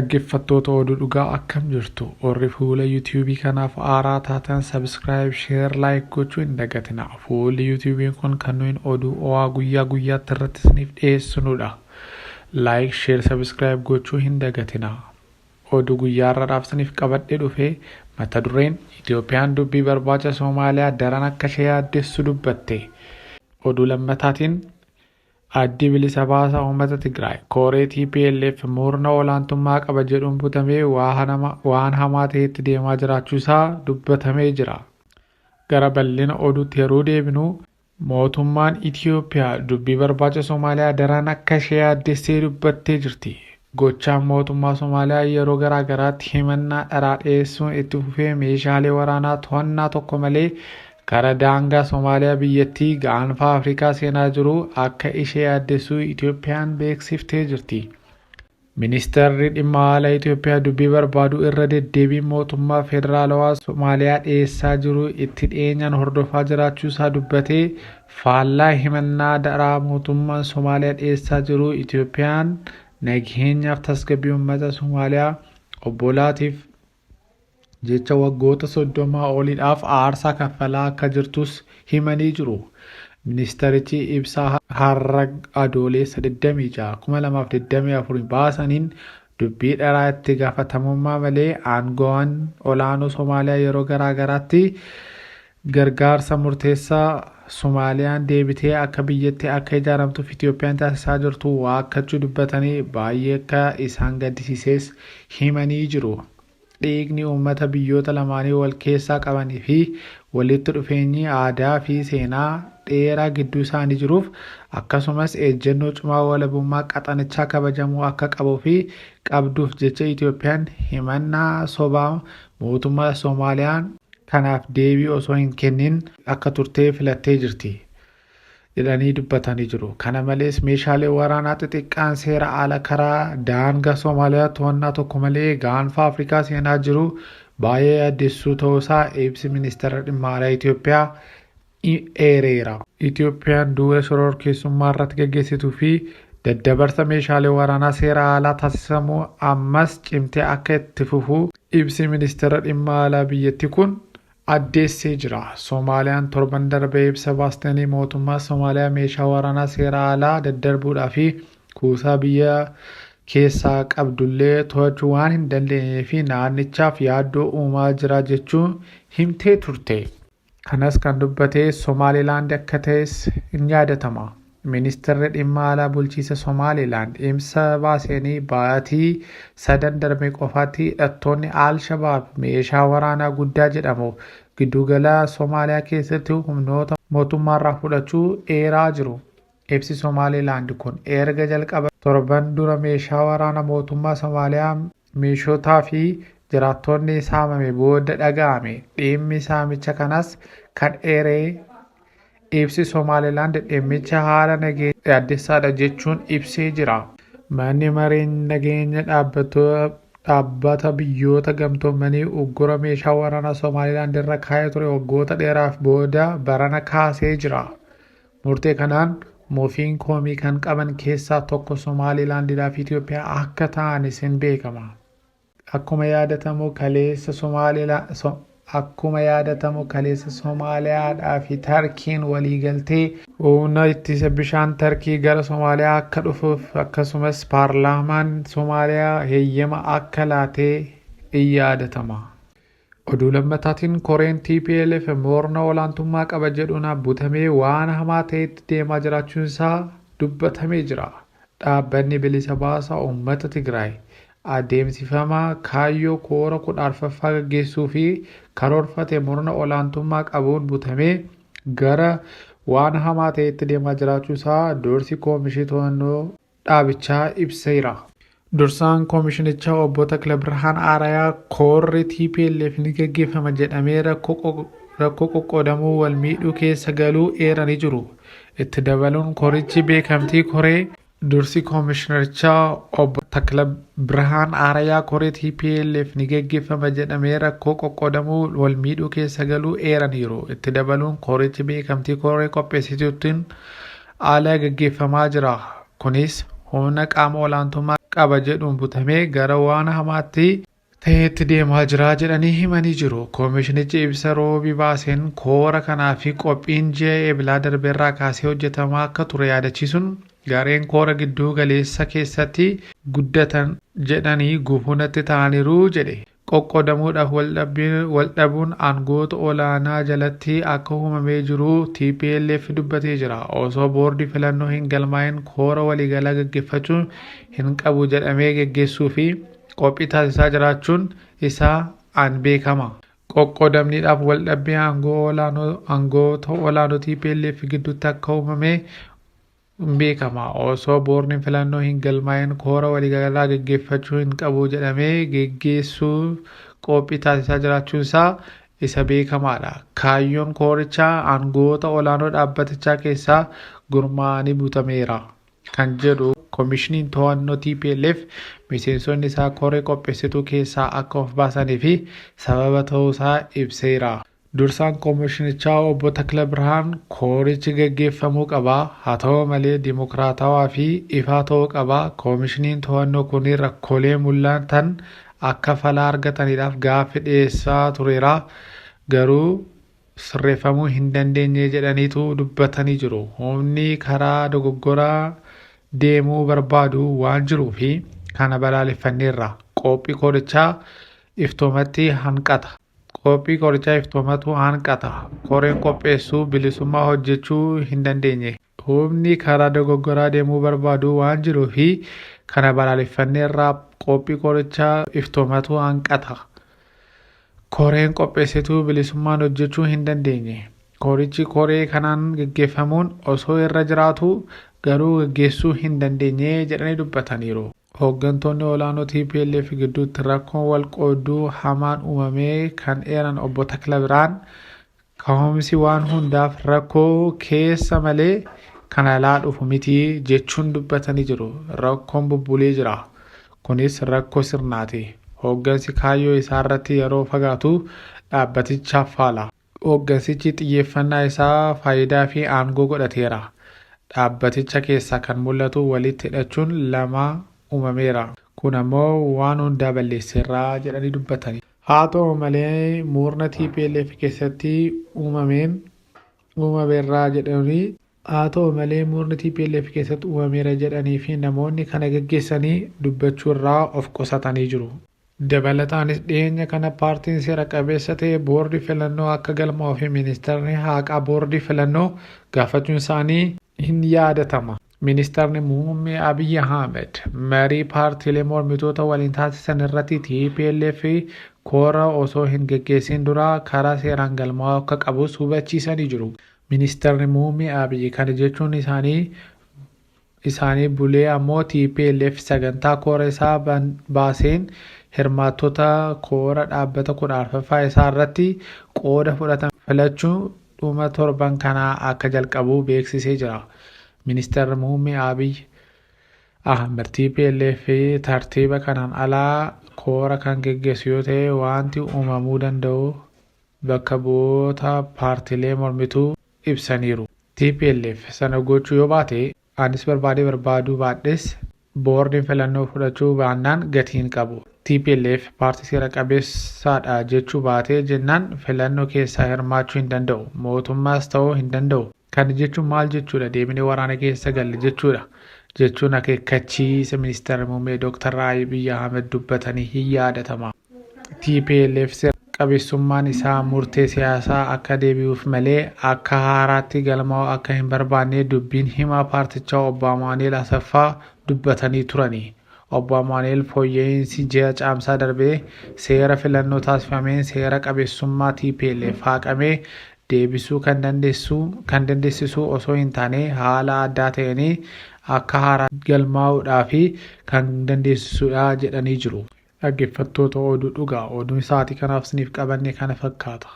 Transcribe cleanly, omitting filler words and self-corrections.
Dhaggeeffattoota Oduu Dhugaa akkam jirtu? Warri fuula YouTube kanaaf haaraa taatan subscribe, share, like gochuu hin dagatina. Fuulli YouTube kun kan nuyin oduu ho'aa guyyaa guyyaatti irratti isiniif dhiyeessinudha. Like, share, subscribe gochuu hin dagatina. Oduu guyyaa har'aadhaaf isiniif qabadhe dhufe mata dureen Itoophiyaan dubbii barbaacha Soomaaliyaa daran akka ishee yaaddessu dubbatte. Oduu lammataatiin Addi Bilisa Baasaa Uummata Tigraay koree tplf murna olaantummaa qaba jedhuun butamee waan hamaa ta'etti deemaa jiraachuu isaa dubbatamee jira. Gara bal'ina oduutti yeroo deebinu mootummaan Itiyoophiyaa dubbii barbaacha Somaaliyaa daran akka ishee yaaddessee dubbattee jirti. Gochaan mootummaa Somaaliyaa yeroo garaa garaatti himannaa dharaa dhiyeessuun itti fufee meeshaalee waraanaa to'annaa tokko malee Kara daangaa Somaaliyaa biyyattii gaanfa Afrikaa seenaa jiru akka ishee yaaddessu Itoophiyaan beeksiftee jirti. Ministarri dhimma alaa Itoophiyaa dubbii barbaaduu irra deddeebiin mootummaa federaalawaa Somaaliyaa dhiyeessaa jiru itti dhiyeenyaan hordofaa jiraachuusaa dubbatee faallaa himannaa daraa mootummaan Somaaliyaa dhiyeessaa jiru Itoophiyaan nageenyaaf tasgabbii uummata Somaaliyaa obbolaatiif jecha waggoota 30 oliidhaaf aarsaa kaffalaa akka jirtus himanii jiru. Ministarichi ibsa har'a Adooleessa 26, 2024 baasaniin dubbii dharaa itti gaafatamummaa malee aangawaan olaanoo Somaaliyaa yeroo garaa garaatti gargaarsa murteessaa Somaaliyaan deebitee akka biyyatti akka ijaaramtuuf Itoophiyaan taasisaa jirtu waakkachuu dubbatanii baay'ee akka isaan gaddisiises himanii jiru. Dhiigni uummata biyyoota lamaanii wal keessaa qabanii fi walitti dhufeenyi aadaa fi seenaa dheeraa gidduu isaanii jiruuf akkasumas ejjennoo cimaa walabummaa qaxanichaa kabajamuu akka qabuu fi qabduuf jecha Itoophiyaan himannaa sobaa mootummaa Somaaliyaan kanaaf deebii osoo hin kennin akka turtee filattee jirti. jedhanii dubbatanii jiru. Kana malees meeshaalee waraanaa xixiqqaan seera ala karaa daangaa Somaaliyaa to'annaa tokko malee gaanfa Afrikaa seenaa jiru baay'ee yaaddessuu ta'uusaa ibsi ministeera dhimma alaa Itoophiyaa eereera. Itoophiyaan duula shororkeessummaa irratti gaggeessituu fi daddabarsa meeshaalee waraanaa seera alaa taasisamu ammas cimtee akka itti fufu ibsi ministeera dhimma alaa biyyattii kun addeessee jira. Somaaliyaan torban darbe ibsa baasteenii mootummaa Somaaliyaa meeshaa waraanaa seera alaa daddarbuudhaa fi kuusaa biyya keessaa qabdullee to'achuu waan hin dandeenyee fi naannichaaf yaaddoo uumaa jira jechuun himtee turte. Kanas kan dubbate Somaalilaand akka ta'es hin yaadatama. Ministeerri Dhimma Alaa Bulchiinsa Somaalilaand ibsa baaseen baatii sadan darbe qofaatti hidhattoonni Al-Shabaab meeshaa waraanaa guddaa jedhamu giddugala Somaaliyaa keessatti humnoota mootummaarraa fudhachuu eeraa jiru. Ibsi Somaalilaand kun erga jalqaba torban dura meeshaa waraana mootummaa Somaaliyaa milishotaa fi jiraattonni saamame booda dhaga'ame. Dhimmi saamicha kanas kan eere Ibsi Somaalilaand dhimmicha haala nageenya yaaddessaadha jechuun ibsee jira. Manni Maree Nageenya Dhaabbata Biyyoota Gamtoomanii uggura meeshaa waraanaa Somaalilaand irra kaa'ee ture waggoota dheeraaf booda barana kaasee jira. Murtee kanaan mufiin komii kan qaban keessaa tokko Somaalilaandidhaa fi Itoophiyaa akka ta'anis hin beekama. Akkuma yaadatamu kaleessa Akkuma yaadatamu kaleessa Somaaliyaadhaa fi Tarkiin waliigaltee humna ittisa bishaan Tarkii gara Somaaliyaa akka dhufuuf akkasumas paarlaamaan Somaaliyaa heeyyama akka laatee in yaadatama. Oduu lammataatiin koreen tplf morna olaantummaa qaba jedhuun butamee waan hamaa ta'etti deemaa jiraachuun isaa dubbatamee jira. Dhaabbanni Bilisa Baasaa Uummata Tigraay adeemsifama kaayyoo koora 14ffaa gaggeessuu fi karoorfate murna olaantummaa qabuun butamee gara waan hamaa ta'etti deemaa jiraachuu isaa dursi koomishii to'annoo dhaabichaa ibseera. Dursaan koomishinichaa obbo Taklabirhaan Aarayaa koorri tplf ni gaggeeffama jedhamee rakkoo qoqqoodamuu wal miidhuu keessa galuu eeranii jiru. Itti dabaluun korichi beekamtii koree Dursi Koomishinarichaa Obbo Taklabirhaan Aarayaa koree tplf ni gaggeeffama jedhamee rakkoo qoqqoodamuu wal miidhuu keessa galuu eeraniiru. Itti dabaluun korichi beekamtii koree qopheessituutiin ala gaggeeffamaa jira. Kunis humna qaama olaantummaa qaba jedhuun butamee gara waan hamaatti ta'etti deemaa jira jedhanii himanii jiru. Koomishinichi ibsa Roobii baaseen koora kanaa fi qophiin ji'a Eblaa darbeerraa kaasee hojjetamaa akka ture yaadachiisuun, gareen koora gidduu galeessa keessatti guddatan jedhanii gufuu natti ta'aniiru jedhe. Qoqqoodamuudhaaf waldhabuun aangoota olaanaa jalatti akka uumamee jiru TPLF dubbatee jira. Osoo boordii filannoo hin galmaa'in koora waliigalaa gaggeeffachuu hin qabu jedhamee geggeessuu fi qophii taasisaa jiraachuun isaa an beekama. Qoqqoodamniidhaaf waldhabbii aangoota olaanoo TPLF gidduutti akka uumame beekama. Osoo boordiin filannoo hin galmaa'in koora waliigalaa gaggeeffachuu hin qabu jedhamee geggeessuu qophii taasisaa jiraachuun isaa isa beekamaadha. Kaayyoon koorichaa aangoota olaanoo dhaabbatichaa keessaa gurmaa'anii butameera kan jedhu koomishiniin to'annoo TPLF, miseensonni isaa koree qopheessituu keessaa akka of baasanii fi sababa ta'uusaa ibseera. Dursaan koomishinichaa Obbo Takla Birhaan koorichi gaggeeffamuu qaba. Haa ta'u malee dimokiraatawaa fi ifaa ta'uu qaba. Koomishiniin to'annoo kun rakkoolee mul'atan akka fala argataniidhaaf gaaffii dhiyeessaa tureera. Garuu sirreeffamuu hin dandeenye jedhaniitu dubbatanii jiru. Humni karaa dogoggoraa deemuu barbaadu waan jiruufi kana balaaleffanneerra. Qophii koorichaa iftoomatti hanqata. Qophii qorichaa iftoomatu hanqata. Koreen qopheessuu bilisummaa hojjechuu hin dandeenye. Humni karaa dogoggoraa deemuu barbaadu waan jiruufi kana balaaleffanneerra. Qophii qorichaa iftoomatu hanqata. Koreen qopheessituu bilisummaan hojjechuu hin dandeenye. Korichi koree kanaan gaggeeffamuun osoo irra jiraatu garuu gaggeessuu hin dandeenye jedhanii dubbataniiru. Hooggantoonni olaanoo TPLF gidduutti rakkoon wal qooduu hamaan uumamee kan eeran Obbo Takla Birhaan, ka'umsi waan hundaaf rakkoo keessa malee kan alaa dhufu miti jechuun dubbatanii jiru. Rakkoon bubbulee jira. Kunis rakkoo sirnaati. Hooggansi kaayyoo isaa irratti yeroo fagaatu dhaabbatichaaf faala. Hooggansichi xiyyeeffannaa isaa faayidaa fi aangoo godhateera. Dhaabbaticha keessaa kan mul'atu walitti hidhachuun lama uumameera. Kun ammoo waan hundaa balleesseerra jedhanii dubbatani. Haa ta'u malee murna TPLF keessatti uumameen uumameerra jedhanii Haa ta'u malee murni tplf keessatti uumameera jedhanii fi namoonni kana gaggeessanii dubbachuu irraa of qusatanii jiru. Dabalataanis dhiyeenya kana paartiin seera qabeessa ta'e boordii filannoo akka galmaa'uu fi ministeerri haaqaa boordii filannoo gaafachuun isaanii hin yaadatama. Ministeerri Muummee Abiy Ahmed marii paartiilee mormitoota waliin taasisan irratti tplf koora osoo hin geggeessin dura karaa seeraan galmaa'uu akka qabus hubachiisanii jiru. Ministeerri Muummee Abiy kana jechuun isaanii isaanii bulee ammoo tplf sagantaa koora isaa baaseen hirmaattota koora dhaabbata 14ffaa isaa irratti qooda fudhatan filachuu dhuma torban kanaa akka jalqabu beeksisee jira. Ministeerri Muummee Abiy Ahmed tplf tartiiba kanaan alaa koora kan geggeessu yoo ta'e waanti uumamuu danda'u bakka bu'oota paartilee mormituu ibsaniiru. Tplf sana gochuu yoo baate anis barbaadee barbaaduu baadhes boordiin filannoo fudhachuu baannaan gatii hin qabu. Tplf paartii seera qabeessadha jechuu baatee jennaan filannoo keessaa hirmaachuu hin danda'u. Mootummaas ta'uu hin danda'u. Kana jechuun maal jechuudha? Deebinee waraana keessa galle jechuudha, jechuun akeekkachiisa Ministeerri Muummee Dr. Abiy Ahmed dubbatanii hin yaadatama. Tplf seera qabeessummaan isaa murtee siyaasaa akka deebi'uuf malee akka haaraatti galmaa'uu akka hin barbaanne dubbiin himaa paartichaa Obbo Amaanu'eel Asaffaa dubbatanii turani. Obbo Amaanu'eel fooyya'iinsi ji'a Caamsaa darbe seera filannoo taasifameen seera qabeessummaa tplf haaqamee deebisuu kan dandeessisu osoo hin taane haala addaa ta'een akka haaraatti galmaa'uudhaaf kan dandeessisudha jedhanii jiru. Dhaggeeffattoota Oduu Dhugaa, oduun sa'aatii kanaaf isiniif qabanne kana fakkaata.